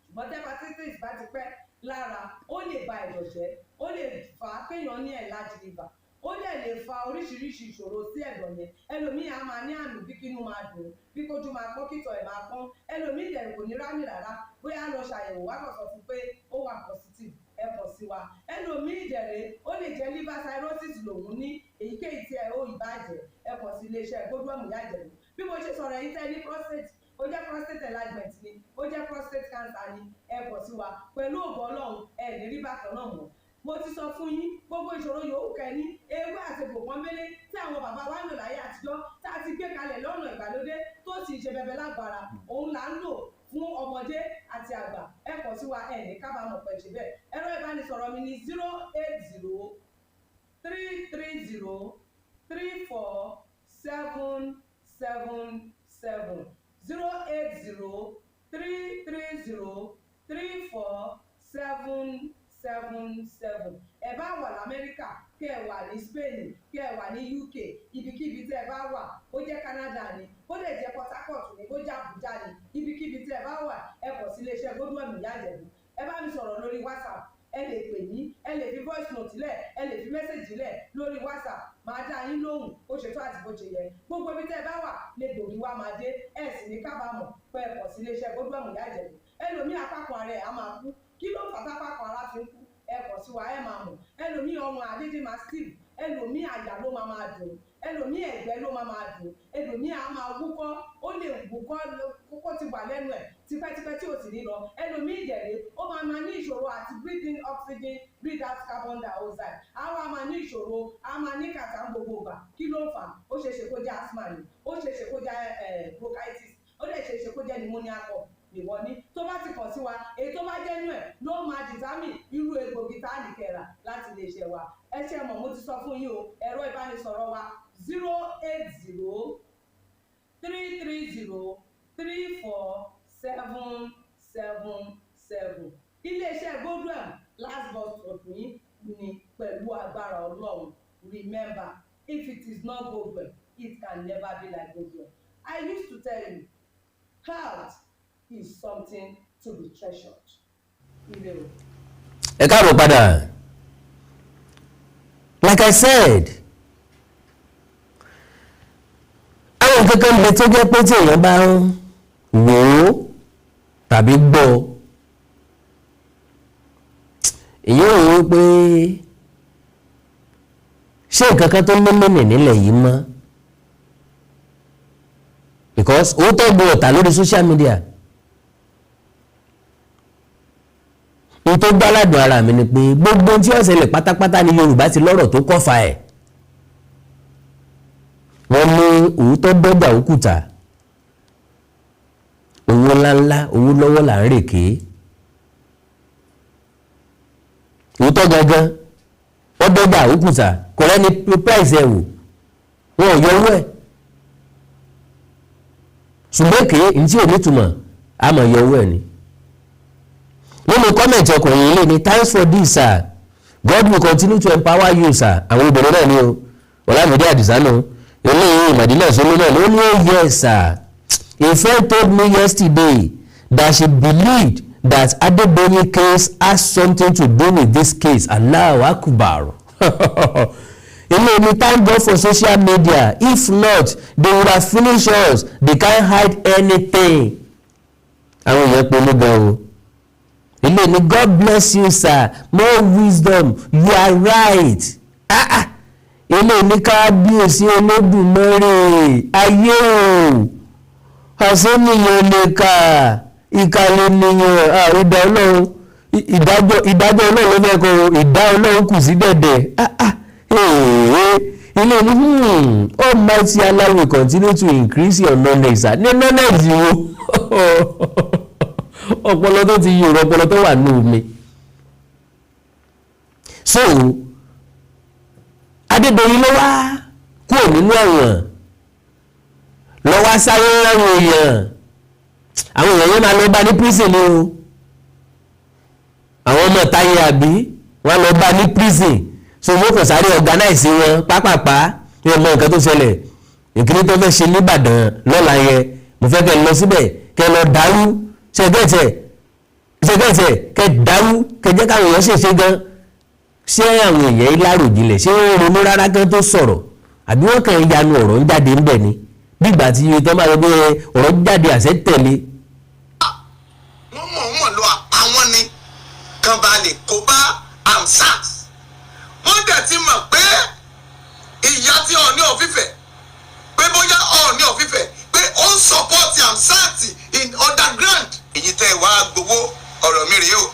Ṣùgbọ́n tí hepatitis bá ti pẹ́ lára, ó lè ba ẹ̀dọ̀ jẹ́, ó lè fà á kéèyàn ní enlarged liver, ó dẹ̀ lè fa oríṣiríṣi ìṣòro sí ẹ̀dọ̀ yẹn. Ẹlòmíì á máa ní àmì bí kínú máa dùn, bí kójú máa pọ́n, kítọ̀ ẹ̀ máa pọ́n. Ẹlòmíì dẹ̀ kò ní rámì rárá. Bóyá lọ ṣàyẹ̀wò, wá kàn sọ fún pé ó wà positive, ẹ kàn sí wa. Ẹlòmíì dẹ̀rẹ̀, ó lè jẹ́ liver cirrhosis lòun ní. Èyíkéyìí tí ẹ ó ìbàjẹ́, ẹ kàn sí iléeṣẹ́ Godwin Ìyá Ìjẹ̀bú. Bí mo ṣe sọ̀rọ̀, ẹ̀yin tẹ́ ní prostate, ó jẹ́ prostate enlargement ni, ó jẹ́ prostate cancer ni, ẹ kàn sí wa. Pẹ̀lú ògo Ọlọ́run, ẹ ní rí bákan náà mọ́. Mo ti sọ fún yín, gbogbo ìṣòro yòówù kẹ́ni, ewé àti egbò pọ́nbélé tí àwọn bàbá wa ń lò láyé àtijọ́, tá a ti gbé kalẹ̀ lọ́nà ìgbàlódé, tó sì ń ṣe bẹbẹ lágbára, òun là ń lò fún ọmọdé àti àgbà. Ẹ kàn sí wa, ẹ ní kábàámọ̀ pẹ̀ ṣe bẹ́ẹ̀. Ẹ̀rọ ìbánisọ̀rọ̀ mi ní 08033034777, 080 330. 3 4 7 7 7. Ẹ bá wà lamẹ́ríkà, kẹ́ ẹ wà ní Spain, kẹ́ ẹ wà ní UK, ibikíbi tẹ́ ẹ bá wà, ó jẹ́ Canada ni, ó lè jẹ́ Port Harcourt ni, ó jẹ́ Abuja ni, ibikíbi tẹ́ ẹ bá wà, ẹ kọ̀ sí iléeṣẹ́ Godwin Ìyá Ìjẹ̀bú. Ẹ bá mi sọ̀rọ̀ lórí WhatsApp, ẹ lè pè mí, ẹ lè fi voice note lẹ̀, ẹ lè fi message lẹ̀ lórí WhatsApp, máa dá yín lóhùn bó ṣe tó àti bó ṣe yẹ. Gbogbo ibi tẹ́ ẹ bá wà lè gbòógì wá máa dé, ẹ sì ní kábàámọ̀ pé ẹ kọ̀ sí iléeṣẹ́ Godwin Ìyá Ìjẹ̀bú. Ẹlòmíì, apákan ara ẹ̀ á máa kú. Kí ló fà tápákan ara fi ń kú? Ẹ kọ̀ sí wa, ẹ máa mọ̀. Ẹlòmíì, ọrùn àdédé máa stiff, ẹlòmíì, àyà ló máa máa dùn, ẹlòmíì, ẹ̀gbẹ́ ló máa máa dùn, ẹlòmíì á máa wúkọ́, ó lè wúkọ́ kókó ti wà lẹ́nu ẹ̀ tipẹ́tipẹ́ tí ò sì ní lọ. Ẹlòmíì ìjẹ̀lẹ̀, ó máa máa ní ìṣòro àti breathe in oxygen, breathe out carbon dioxide, á wá máa ní ìṣòro, á máa ní kàtà gbogbo ìgbà. Kí ló ń fà? Ó ṣeé ṣe kó jẹ́ asthma ni, ó ṣeé ṣe kó jẹ́ bronchitis, ó lè ṣeé ṣe kó jẹ́ pneumonia cough ìwọ ní. Tó bá ti kàn sí wa, èyí tó bá jẹ́ inú ẹ̀ ló máa determine irú egbògi tá a lè kẹ̀rà láti lè ṣe wa. Ẹ ṣe mọ̀, mo ti sọ fún yín o, ẹ̀rọ ìbánisọ̀rọ̀ wa, 08033034777. Iléeṣẹ́ Godwin, last bus stop yín ni pẹ̀lú agbára Ọlọ́run. Remember, if it is not Godwin, it can never be like Godwin. I used to tell you, health is something to be treasured. Ire o. Ẹ káàbọ̀ padà. Like I said, àwọn nǹkan kan bẹ tó jẹ́ pé tí èèyàn bá ń wò ó tàbí gbọ́, èyí ò wò ó pé ṣé nǹkan kan tó ní mẹ́nì nílẹ̀ yìí mọ́, because òótọ́ gbọ́ ọ̀tà lórí social media. N tó gbáládùn ara mi ni pé gbogbo ohun tí ó ṣẹlẹ̀ pátápátá ní Yorùbá ti lọ́rọ̀ tó kọ́fà ẹ̀. Wọ́n ní òótọ́ dọ́jà òkúta, owó ńláńlá, owó lọ́wọ́ là ń rèké. Òótọ́ gangan, wọ́n dọ́jà òkúta, kò rẹ́ni price ẹ̀ wò, wọn ò yọ owó ẹ̀, ṣùgbọ́n èké ntí ò ní túmọ̀ àmọ̀ yọ owó ẹ̀ ni. Nínú comment, ọkùnrin yìí ní, "Thanks for this, sir. God will continue to empower you, sir." Àwọn obìnrin náà ni o, Ọlámídé Àdìsá nù eléyìí, Màdínà Sọlọ náà ló ní, "Oh yes, sir. A friend told me yesterday that she believed that Adedoyin case has something to do with this case. Allahu Akbar." Ilé ní, "Thank God for social media. If not, they would have finished us. They can't hide anything." Àwọn èèyàn pinnu gan o. Ilé ní, "God bless you, sir. More wisdom. You are right." Ah ah. Ilé ní, "Kábíyèsí Olódùmarè, ayé o, àṣẹ́nìyàn lè kà, ìkàlẹ̀ nìyàn àìdá Ọlọ́run, ìdájọ́, ìdájọ́ Ọlọ́run ló fẹ́ kọ́, ìdá Ọlọ́run kù sí dẹ̀dẹ̀." Ah ah. Ilé ní, "Almighty Allah will continue to increase your knowledge, sir." Ní knowledge wo? Ọpọlọ tó ti yòrò, ọpọlọ tó wà ní omi. So Adédoyin ló wá kúrò nínú ẹ̀wọ̀n, lọ wá sáré ráwọn èèyàn. Àwọn èèyàn yẹn máa lọ bá ní prison ni o. Àwọn ọmọ táyé àbí wọ́n lọ bá ní prison, so wọ́n kàn sáré organize wọn pápápá ní ọmọ nǹkan tó ṣẹlẹ̀. Ìkíní tó fẹ́ ṣe nìbàdàn lọ́la yẹn, mo fẹ́ kẹ́ lọ síbẹ̀, kẹ́ lọ dàrú ṣẹ́gẹ́tẹ̀ ṣẹ́gẹ́tẹ̀, kẹ́ dàrú, kẹ́ jẹ́ káwọn èèyàn ṣèṣe gan. Ṣé àwọn èèyàn yìí láròjinlẹ̀? Ṣé wọ́n ronú rárá kẹ́ tó sọ̀rọ̀, àbí wọ́n kàn ń yanu ọ̀rọ̀ ń jáde ńbẹ̀ ni, bí ìgbà tí iye tó máa sọ pé ọ̀rọ̀ jáde, àṣẹ tẹ̀lé? Wọ́n mọ̀ wọ́n lọ àpá wọn ni kan bá lè kó bá Hamzat. Wọ́n dẹ̀ ti mọ̀ pé ìyá tí Ọọ̀ni of Ifẹ̀, pé bóyá Ọọ̀ni of Ifẹ̀ pé ó ń support Hamzat in underground. Èyí tẹ́ ẹ wá gbowó, ọ̀rọ̀ mi rèé o.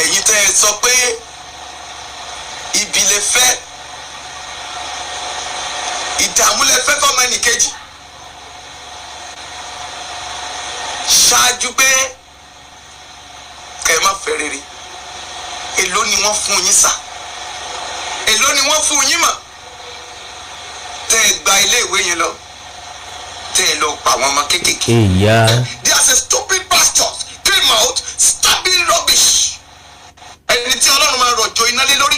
Èyí tẹ́ ẹ sọ pé ibi lè fẹ́, ìdààmú lè fẹ́ fọmọ ẹnìkejì ṣáájú pé kẹ́ ẹ má fẹ́ rere. Èló ni wọ́n fún yín sà? Èló ni wọ́n fún yín mọ̀ tẹ́ ẹ gba ilé ìwé yẹn lọ? Tẹ́ Tẹ́ ẹ lọ pa àwọn ọmọ kéékèèké. Ìyá. There's a stupid pastor came out stabbing rubbish. Ẹni tí Ọlọ́run máa rọ̀jò iná lé lórí,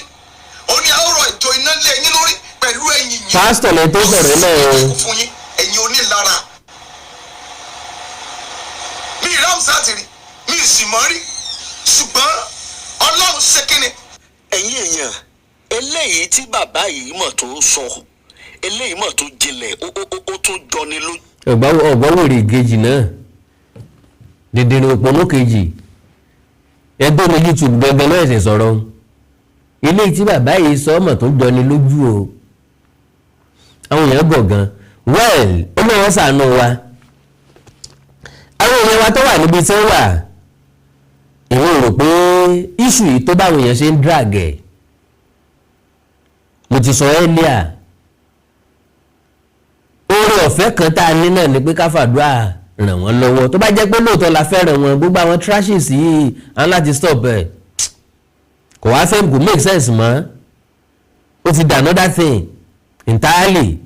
ó ní àwọn rọ̀jò iná lé yín lórí pẹ̀lú ẹ̀yìn yín. Pásítọ̀ lẹ tó sọ̀rọ̀ náà o. Fún yín, ẹ̀yin onílara. Mi ì Ramsat rí, mi ì sì mọ́ rí, ṣùgbọ́n Ọlọ́run ṣe kíni. Ẹ̀yin èèyàn, eléyìí tí bàbá yìí mọ̀ tó sọ, eléyìí mọ̀ tó jinlẹ̀, ó tún jọni lójú. Ọ̀gbọ́n kejì náà, dìndìnrín òpónú kejì, ẹgbẹ́ mi YouTube gangan náà ẹ̀sẹ̀ sọ̀rọ̀. Eléyìí tí bàbá yìí sọ ọmọ tó jọni lójú o. Àwọn èèyàn gọ̀ gan. Well, ó ní wọ́n ṣàánú wa, àwọn èèyàn wa tó wà níbi tí wọ́n wà. Èmi ò rò pé issue yìí tó báwọn èèyàn ṣe ń drag ẹ̀. Mo ti sọ earlier, oore ọ̀fẹ́ kan tá a ní náà ni pé ká fàdúrà ràn wọ́n lọ́wọ́. Tó bá jẹ́ pé lóòótọ́ la fẹ́ràn wọn, gbogbo àwọn trashes yìí á láti stop ẹ̀. Kò wá fẹ́, kò make sense mọ́. Ó ti dà another thing entirely,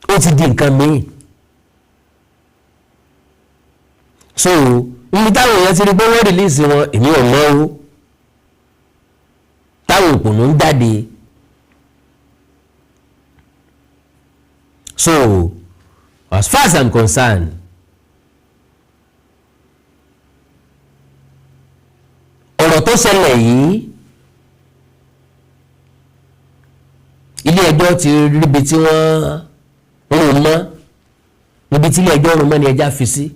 ó ti di nǹkan míì. So níbi táwọn èèyàn ti rí pé wọ́n release wọn, èmi ò mọ̀ o. Táwọn òpònú ń jáde. So as far as I'm concerned, ọ̀rọ̀ tó ṣẹlẹ̀ yìí, ilé ẹjọ́ ti ríbi tí wọ́n rún mọ́. Níbi tí ilé ẹjọ́ rún mọ́ ni ẹja fi sí.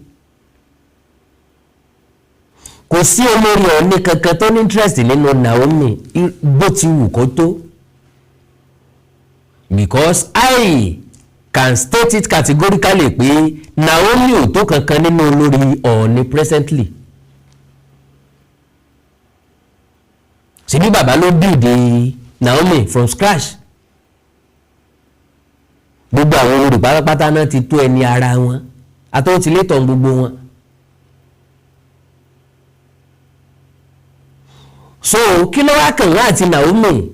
Kò sí olórí Ọ̀ọ̀ni kankan tó ní interest nínú Naomi, bó ti wù kó tó, because I can state it categorically pé Naomi ò tó kankan nínú olórí Ọ̀ọ̀ni presently. Ṣebí bàbá ló build Naomi from scratch. Gbogbo àwọn olórí pátápátá náà ti tó ẹni ara wọn, àtọ́wọ́tìlétọ̀ gbogbo wọn. So kí ló wá kàn wá àti Naomi?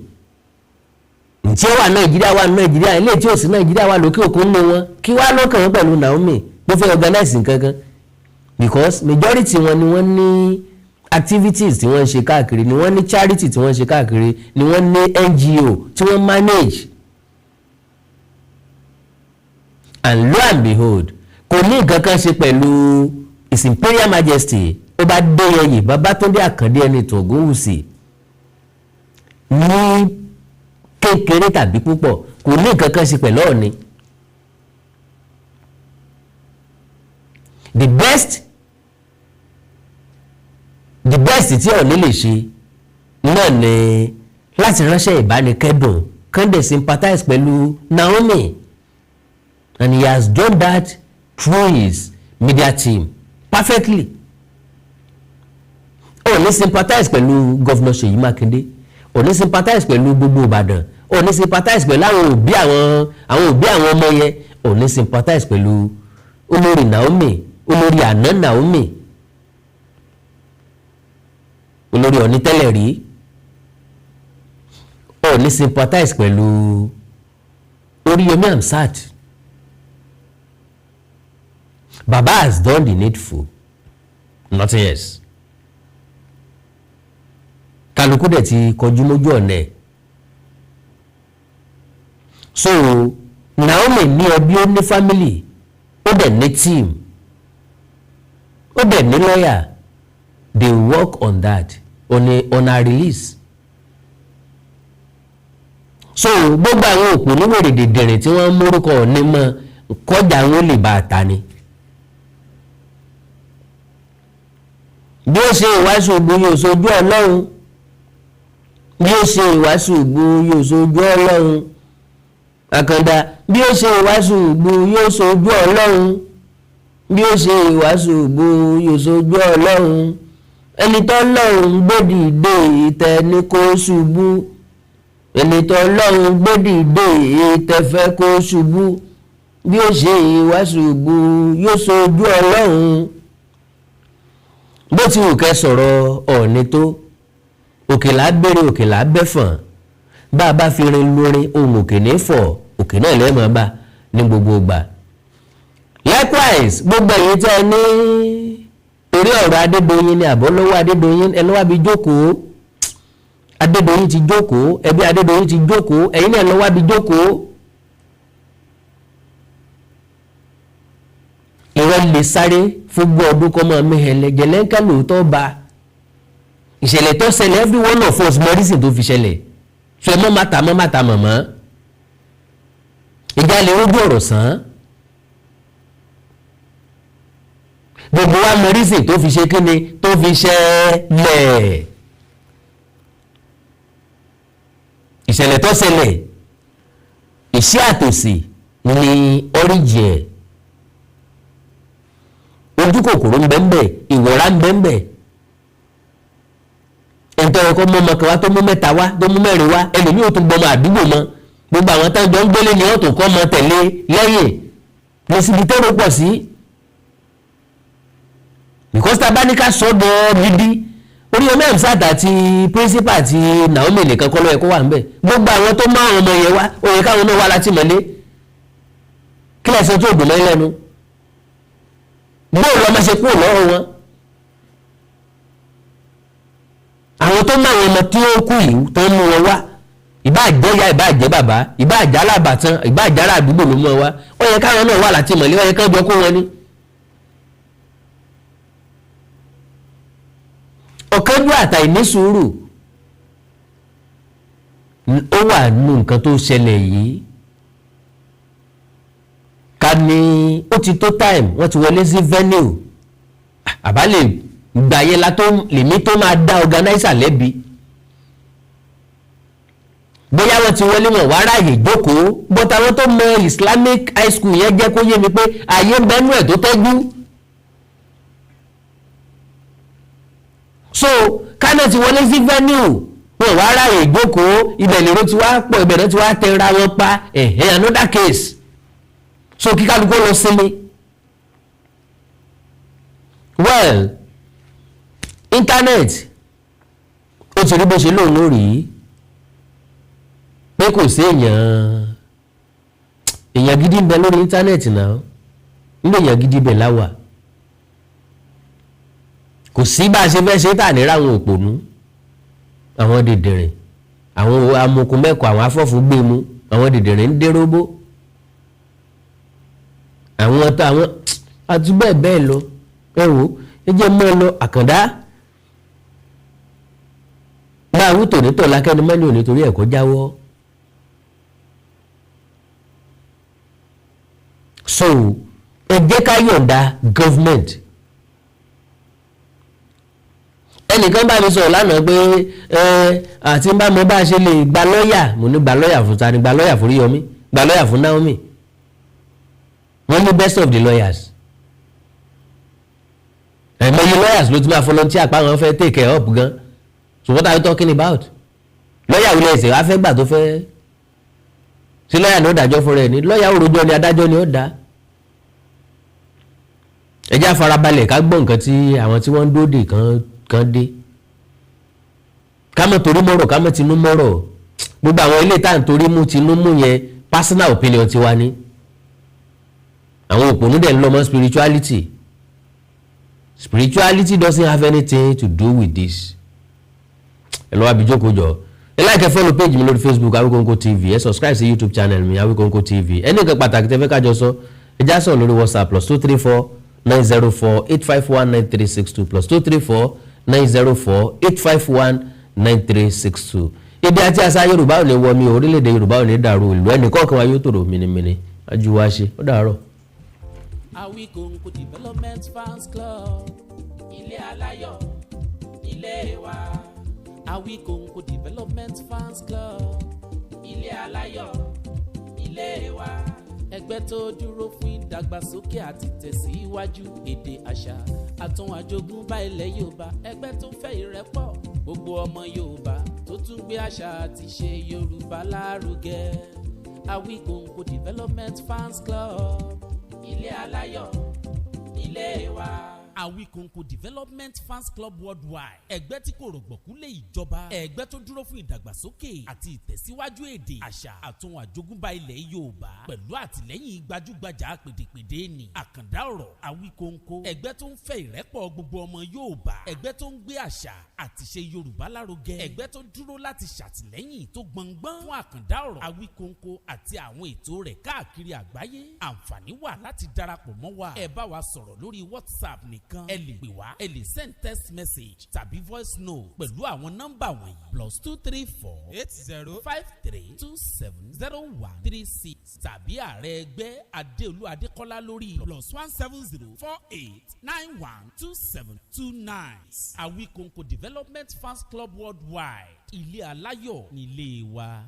Ntí ó wà Nàìjíríà wà Nàìjíríà, ilé tí ò sí Nàìjíríà wà lókè òkun nù wọn. Kí wá ló kàn wọ́n pẹ̀lú Naomi ló fẹ́ organize nǹkan kan? Because majority wọn ni wọ́n ní activities tí wọ́n ń ṣe káàkiri, ni wọ́n ní charity tí wọ́n ń ṣe káàkiri, ni wọ́n ní NGO tí wọ́n manage. And lo and behold, kò ní nǹkan kan ṣe pẹ̀lú His Imperial Majesty Ọba Adéyẹyè Babátúndé Àkàndé Ẹnìtàn Ògúnwùsì ní kékeré tàbí púpọ̀. Kò ní nǹkan kan ṣe pẹ̀lú Ọọ̀ni. The best tí Ọọ̀ni lè ṣe náà ni láti ránṣẹ́ ìbánikẹ́dùn, kàn dẹ̀ sympathize pẹ̀lú Naomi, and he has done that through his media team perfectly. Ọọ̀ni sympathize pẹ̀lú Governor Ṣèyí Mákindé, Ọọ̀ni sympathize pẹ̀lú gbogbo Ìbàdàn, Ọọ̀ni sympathize pẹ̀lú àwọn òbí àwọn ọmọ yẹn, Ọọ̀ni sympathize pẹ̀lú olórí Naomi, olórí àná Naomi, olórí Ọọ̀ni tẹ́lẹ̀ rí. Ọọ̀ni sympathize pẹ̀lú Oríyọmí Hamzat. Baba has done the needful, nothing else. Kálukú dẹ̀ ti kọjú mójú ọ̀nà ẹ̀. So Naomi ní ẹbí, ó ní family, ó dẹ̀ ní team, ó dẹ̀ ní lawyer. They work on that, on her release. So gbogbo àwọn òpó níwèrè dèdèrè tí wọ́n ń mórúkọ Ọ̀ní mọ́ kọjá, wọn lè bá a ta ni. Bí ó ṣe ìwàásù ògbó yóò sojú Ọlọ́run, bí ó ṣe ìwàásù ògbó yóò sojú Ọlọ́run. Àkàndá, bí ó ṣe ìwàásù ògbó yóò sojú Ọlọ́run, bí ó ṣe ìwàásù ògbó yóò sojú Ọlọ́run. Ẹni tó lọ́run gbódìdé ìtẹ́ ní kó ṣubú, ẹni tó lọ́run gbódìdé ìtẹ́fẹ́ kó ṣubú. Bí ó ṣe ìwàásù ògbó yóò sojú Ọlọ́run. Bó ti wù kẹ́ sọ̀rọ̀ Ọ̀ọ̀ni tó, òkèlà bẹ̀rẹ̀, òkèlà bẹ́fọ̀n. Bá a bá fi rin lórin, ohun òkè ní fọ̀. Òkè náà lẹ́ẹ̀mọ́ bá ní gbogbo ìgbà. Likewise, gbogbo ẹ̀yin tẹ́ ẹ ní torí ọ̀rọ̀ Adédoyin ní àbọ̀ lọ́wọ́ Adédoyin, ẹ lọ́wọ́ àbí jókòó. Adédoyin ti jókòó, ẹbí Adédoyin ti jókòó, ẹ̀yin náà lọ́wọ́ àbí jókòó. Irọ́ lè sáré fún gbọ́ ọdún kọ́ máa mẹ́hẹ̀lẹ́ jẹ̀lẹ́ńkà lóòótọ́ ba ìṣẹ̀lẹ̀ tó ṣẹlẹ̀. Every one of us mọ reason tó fi ṣẹlẹ̀. So ẹ mọ́ máta mọ́ máta mọ̀mọ́ ìjà lè rójú ọ̀rọ̀ sàn án. Gbogbo wa mọ reason tó fi ṣe kíni tó fi ṣẹlẹ̀. Ìṣẹ̀lẹ̀ tó ṣẹlẹ̀, ìṣẹ́ àtòsí ni ọ́ríjì ẹ̀. Ojú kòkòrò ń bẹ́ńbẹ́, ìwọ̀ra ń bẹ́ńbẹ́. Ẹ̀ńtọ́ ẹ̀kọ́ mọ́ ọmọ kan wá, tó mú mẹ́ta wá, tó mú mẹ́rin wá, ẹlòmíì ò tún gbọmọ àdúgbò mọ́. Gbogbo àwọn táwọn jọ ń gbélé ni wọ́n tó kọ́ ọmọ tẹ̀lé lẹ́yìn lọ síbi tẹ́rọ pọ̀ sí. Because tá a bá ní ká sọ ọ́ gidi, Oríyọmí Hamzat àti principal àti Naomi nìkan kọ́ ló yẹ kó wà ńbẹ̀. Gbogbo àwọn tó máa ọmọ yẹn wá, ó yẹ káwọn náà wá láti mọ̀lé. Kí lẹ́sẹ̀ tó dùn mọ́ lẹ́nu bóòlù ọmọ ṣe kúrò lọ́wọ́ wọn? Àwọn tó máa ọmọ tí ó kú yìí tó ń mú wọn wá, ìbá jẹ́ ìyá, ìbá jẹ́ bàbá, ìbá jẹ́ alábàtàn, ìbá jẹ́ ará àdúgbò ló mú wọn wá, ó yẹ káwọn náà wà láti mọ̀lé, ó yẹ káwọn jọ kó wọn ní. Ọ̀kánjú àtàìní sùúrù ó wà nínú nǹkan tó ṣẹlẹ̀ yìí. Ká ní ó ti tó time wọ́n ti wọlé sí venue, àbá lè gbàyẹ la tó lèmi tó máa dá organizer lẹ́bi. Bóyá wọ́n ti wọlé, wọn wá ráàyè jókòó, but àwọn tó mọ Islamic high school yẹn jẹ́ kó yé mi pé ààyè ń bẹ́nu ẹ̀ tó tẹ́jú. So kánà ti wọlé sí venue, wọn wá ráàyè jókòó, ibẹ̀ lèrò ti wá pọ̀, ibẹ̀ náà ti wá tẹra wọn pa. Ẹ̀hẹ́, another case. So kí kálukú lọ sinmi. Well, internet ó ti rí bó ṣe lóun lórí pé kò sí èèyàn èèyàn gidi ń bẹ lórí internet náà. Nínú èèyàn gidi bẹ̀ láwà, kò sí bá a ṣe fẹ́ ṣe tà ní ráwọn òpònú, àwọn dìndìnrìn, àwọn amukun mẹ́kọ̀ọ́, àwọn afọ́fun gbému, àwọn dìndìnrìn ń déróbó, àwọn tó àwọn àti bẹ́ẹ̀ bẹ́ẹ̀ lọ. Ẹ wò ẹ jẹ́ mọ́ ẹ lọ àkàndá bá a wú tòní tọ̀la kẹ́ni mẹ́ni ò ní torí ẹ̀kọ́ jáwọ́. So ẹ jẹ́ ká yọ̀ǹda government. Ẹnìkan bá mi sọ̀rọ̀ lánàá pé ẹ àti ń bá mọ bá a ṣe lè gba lọ́ọ̀yà. Mo ní gba lọ́ọ̀yà fún ta ni? Gba lọ́ọ̀yà fún Ríyọmí, gba lọ́ọ̀yà fún Naomi. Wọ́n ní best of the lawyers. Ẹ̀mọye lawyers ló ti máa volunteer pa àwọn fẹ́ take care up gan. So what are you talking about? Lọ́ọ̀yà wílẹ̀ ẹ̀sẹ̀ wá fẹ́ gbà tó fẹ́ sí lọ́ọ̀yà ni ó dájọ́ fún rẹ̀ ni? Lọ́ọ̀yà òròjọ́ ni, adájọ́ ni ó dá. Ẹ jẹ́ á farabalẹ̀ ká gbọ́ nǹkan tí àwọn tí wọ́n ń dóde kan dé. Ká mọ̀ torí mọ́rọ̀, ká mọ̀ tinú mọ́rọ̀. Gbogbo àwọn ilé tá à ń torí mú tinú mú yẹn, personal opinion tiwa ni. Àwọn òpònú dẹ̀ ń lọ mọ́ spirituality. Spirituality doesn't have anything to do with this. Ẹ lọ́wọ́ abijókòó jọ. Ẹ like, follow page mi lórí Facebook, Awikonko TV. Ẹ subscribe sí YouTube channel mi, Awikonko TV. Ẹ ní nǹkan pàtàkì tẹ́ fẹ́ kájọ sọ, ẹ já sọ̀rọ̀ lórí WhatsApp, +234 904 851 9362, +234 904 851 9362. Èdè àti àṣà Yorùbá ò ní wọ mi, orílẹ̀-èdè Yorùbá ò ní dàrú, ìlú ẹnì kọ̀ọ̀kan wa yóò tòrò mìnìmìnì. Ajú wa ṣe, ó dàárọ̀. Awikonko Development Fans Club, ilé aláyọ̀ ilé wa. Awikonko Development Fans Club, ilé aláyọ̀ ilé wa. Ẹgbẹ́ tó dúró fún ìdàgbàsókè àti tẹ̀síwájú èdè, àṣà àtún àjogúnbá ilẹ̀ Yorùbá. Ẹgbẹ́ tó fẹ́ ìrẹ́pọ̀ gbogbo ọmọ Yorùbá, tó tún gbé àṣà àti ṣe Yorùbá lárugẹ. Awikonko Development Fans Club, ilé aláyọ̀ ilé wa. Awikonko Development Fans Club Worldwide, ẹgbẹ́ tí kò rọ̀gbọ̀kú lé ìjọba, ẹgbẹ́ tó dúró fún ìdàgbàsókè àti ìtẹ̀síwájú èdè, àṣà àtun àjogúnbá ilẹ̀ Yorùbá, pẹ̀lú àtìlẹ́yìn gbajúgbajà pèdèpèdè ni Àkàndá Ọ̀rọ̀ Awikonko, ẹgbẹ́ tó ń fẹ́ ìrẹ́pọ̀ gbogbo ọmọ Yorùbá, ẹgbẹ́ tó ń gbé àṣà àtìṣe Yorùbá lárugẹ, ẹgbẹ́ tó dúró láti ṣàtìlẹ́yìn tó gbọngbọ́n fún Àkàndá Ọ̀rọ̀ Awikonko àti àwọn ètò rẹ̀ káàkiri àgbáyé. Àǹfààní wà láti darapọ̀ mọ́ wa. Ẹ bá wa sọ̀rọ̀ lórí WhatsApp nìkan. Ẹ lè pè wá, ẹ lè send text message tàbí voice note pẹ̀lú àwọn nọ́mbà wọ̀nyí: +234 80 53270136, tàbí ààrẹ ẹgbẹ́ Adéolú Adékọ́lá lórí +1 7048912729. Awikonko Development Fans Club Worldwide, ilé aláyọ̀ nílé wa.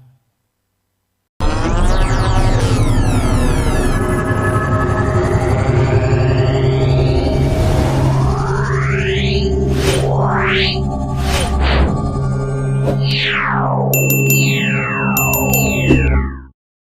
Yeah.